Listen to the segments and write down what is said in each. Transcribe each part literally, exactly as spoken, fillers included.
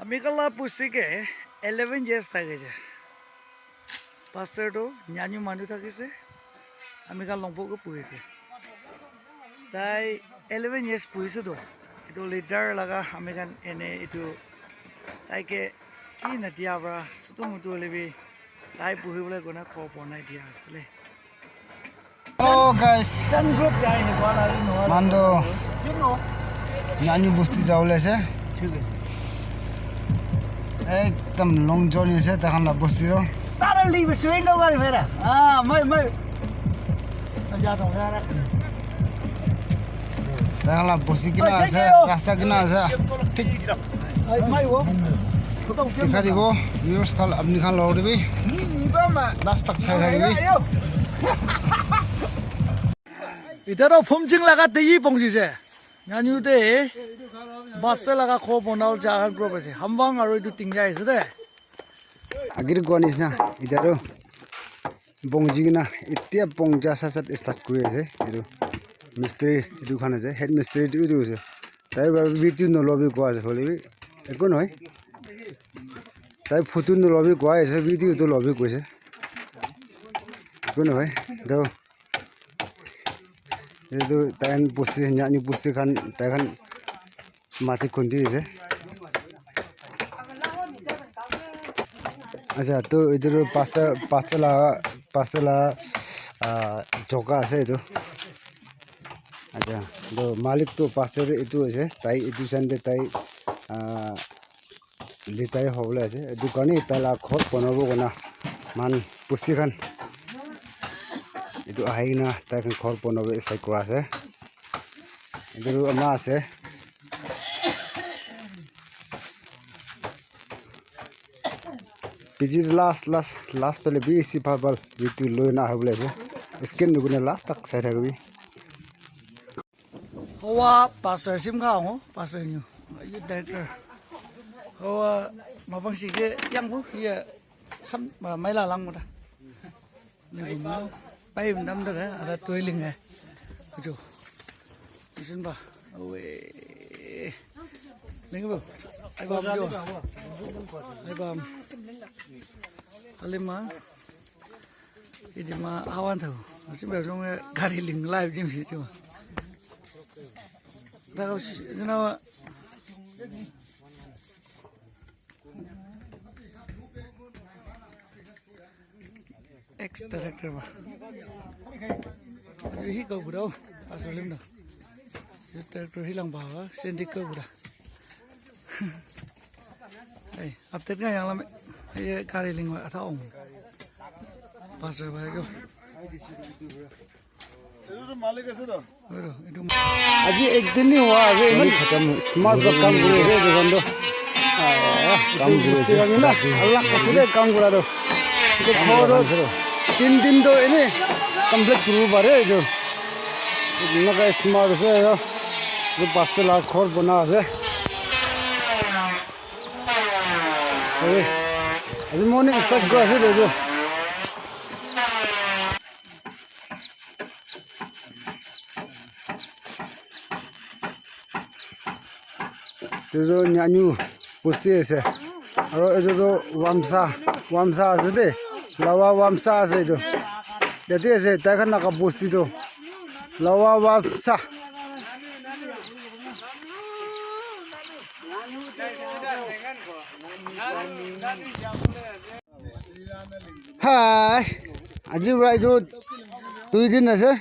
Ami khan la pusi ke eleven years thaki ase. Pastor tu nyanyu manu thaki ase. Ami khan longpo ke pui ase. Tai eleven years pui ase tu. Itu leader laga ami khan ene itu tai ke ki na dia pra sutu mutu hoile bi tai puhi bole kona ko bonai dia ase le. Hello guys, mando nyanyu bosti jawole ase. Ekdam long journey ase takhan la bosti ro. Takhan la bosti kina ase, rasta kina ase. Thik dikha dibo, viewers khan apni khan log dibi. Last tak sai thakibi. Ita toh Phumjing laga teyi pongji se. Nyanyu te basta laga kho bonal ja khan group ase. Hamwang aru etu tingjai ase de. Agir koa nisna, ita toh pongji kina, itia pongja sat sat start kuri ase. Etu mistri etu khan ase, head mistri etu etu ase. Tai para video nolobi koa ase, hoile bi eku nohoi. Tai photo nolobi koa ase, video tu lobi koise. Eku nohoi. Toh etu tai khan bosti, nyanyu bosti khan tai khan mati khundi ase. Acha, toh etu toh pastor, pastor la, pastor la, ah, joka ase etu. Acha, toh malik toh pastor etu ase, tai etu Sunday tai, ah, retire hobole ase. Etu karne tai la ghor banabo kona, man bosti khan etu ahi kena tai khan ghor banabo start kura ase. Etu ama ase. P G last, last, last pele bishi bhal bhal video loi na ahibole ase. Scan nukune last tak sai thakibi. Hoa pastor sim ka ho, pastor nyu. Youth director. Hoa mapang si ke yang bu ye sam maila lang mo ta. Pai dam da ada toiling eh. Ajo. Isin ba. Awe. Ling ba. Ai bam jo. Ai bam. Alima. Idi ma awan tau. Asim ba jong gari ling live jim si jima. Da ko jina wa. Ex director ba. Ajo hi ko bura. Pastor lim da. Director hi lang ba. Sendi ko bura. Hey, update ka yang lam. Ye gari ling wa ata ong. Pastor ba ko. Aji ek din hi hua ase, iman smart pra kam kuri ase etu khan toh. Ah, kam kuri ase na, alak ase de kam kura toh. Etu ghor toh tin din toh ene complete kuribo pare etu. Enaka smart ase aro. Etu pastor la ghor bana ase. Aji morning start kura ase de etu. Etu tu nyanyu bosti ase. Aro etu tu wamsa, wamsa ase de. Lawa wamsa ase etu. Yate ase, tai khan laga bosti tu. Lawa wamsa. Hi, aji pra etu dui din ase.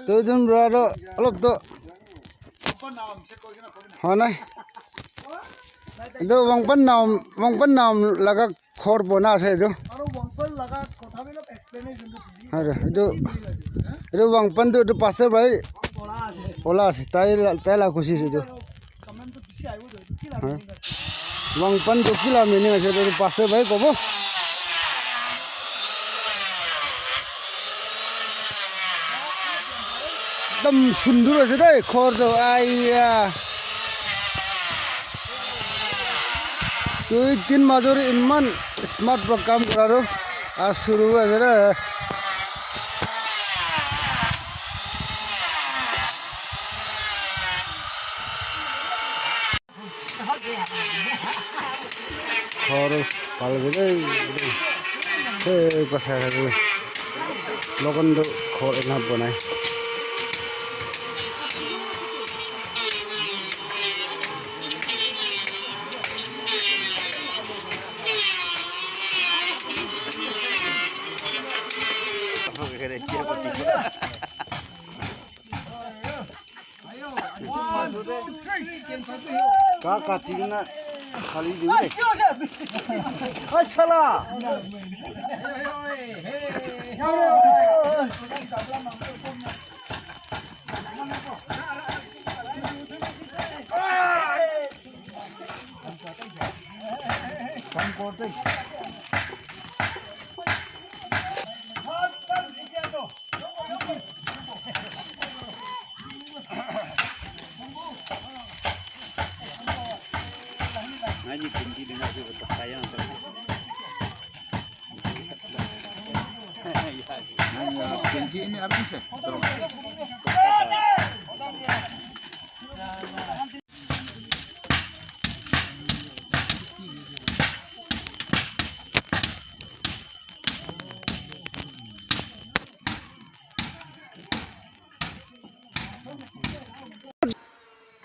Dui din pra toh olop toh hua nai. Etu Wangpan Naom, Wangpan Naom laga ghor bona ase etu. Aru etu, etu Wangpan tu etu pastor bhai bola ase, tai la, tai la khushi ase etu. Wangpan tu kila meaning ase etu pastor bhai kobo. Ekdam sundur ase dei ghor tu aiya. Dui tin major iman smart pra kam kura tu asuru ase de. Ghor bhal ase dei. Hey, kasa ase. Logan tu ghor ena banai. Ka kati na khali di re. Ay, shala. Kenji ini habis ya?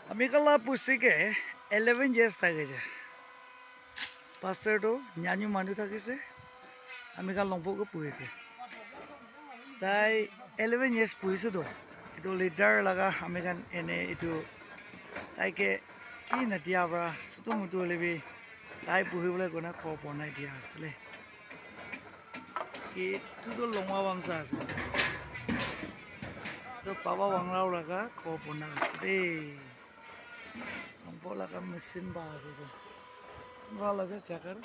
Ami khan la pusi ke eleven years thaki ase. Pastor tu nyani manu thaki ase. Ami khan longpo ke puhi ase. Tai eleven years puhi ase tu. Itu leader laga ami khan ene itu tai ke ki na dia pra sutu mutu hoile bi tai puhi bole kona ko bonai dia ase le. Itu tu Longwa Wangsa ase. Tu Baba Wanglao laga ko bona ase de. Longpo laga machine ba ase de. Bhal ase jaga.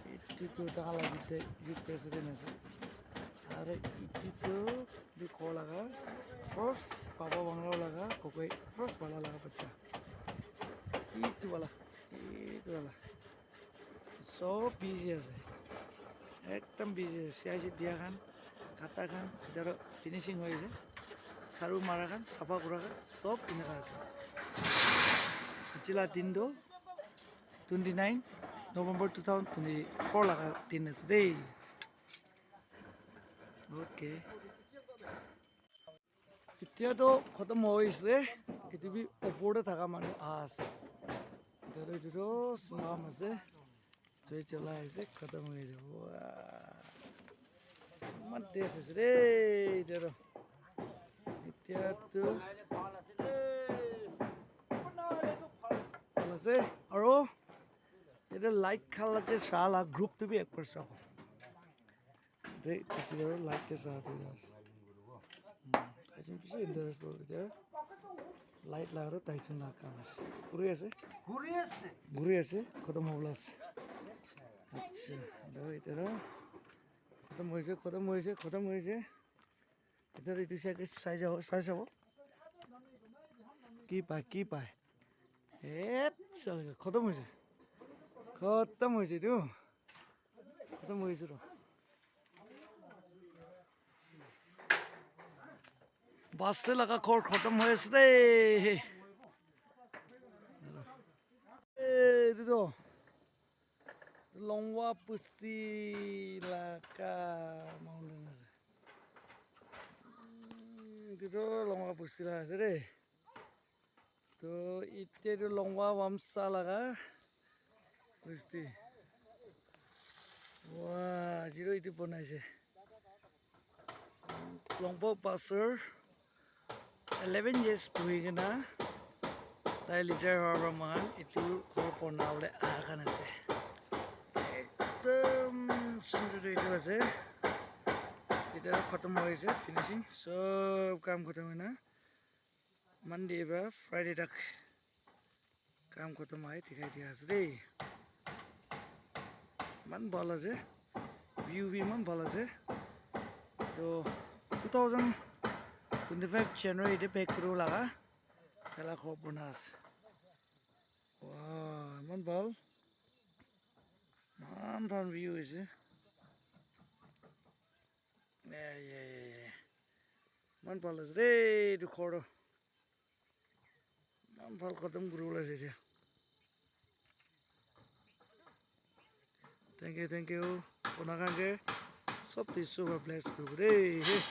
Itu tu tahan laga youth president ase. Aru itu tu di ko laga first Baba Wanglao laga kokoi first bala laga bacha. Itu wala, itu wala. Sob busy ase. Ekdam busy ase. C I C dia khan, kata khan, etu finishing hoi ase. Saru mara khan, sapha kura khan, sob eneka ase. Aji la din toh twenty nine November two thousand twenty four laga din ase dei. Okay. Etia toh khatam hoise, etu bi opor te thaka manu aha ase. Etu toh, etu toh slum ase, joi cholai ase, khatam hoi jabo. Wah, eman taste ase re, etia toh. Etia toh, bhal ase, aro yate light khan la ke sa la group tu bi ekbar sabo. Dei, etu aro light te sa tu ase. Hmm, tai jun bishi interest pore etia. Light la aro tai jun la kam ase. Kuri ase? Kuri ase. Kuri ase, khatam hobole ase. Acha, aro etia aro khatam hoise, khatam hoise, khatam hoise. Etia etu side te sai jabo, sai jabo. Ki pai, ki pai. Et, sal, khatam hoise. Khatam hoise tu. Khatam hoise tu. Bus laga ghor khatam hoi ase de. Eh, etu tu Longwa Pusi laga mountain ase. Mm, etu tu Longwa Pusi laga ase de. To, ite tu Longwa Wamsa laga bosti. Wah, zero itu bonai ase. Longpo pastor eleven years puhi kena tai leader howa para moikhan itu ghor bonabole aha khan ase. Ekdum sundur itu ase. Itu khatam hoise, finishing. Sob kam khatam hoina. Monday para Friday tak kam khatam hoy dikhai di ase de. Eman bhal ase, view bi eman bhal ase. To two thousand twenty-five January te back kuru laga tala ghor bana ase. Wow, eman bhal, eman bhal view ase. Yeah, yeah, yeah, yeah. Eman bhal ase de, etu ghor toh. Eman bhal khatam kuribole ase etia. Thank you, thank you. Kona khan ke sob te Isor para bless kuribo de.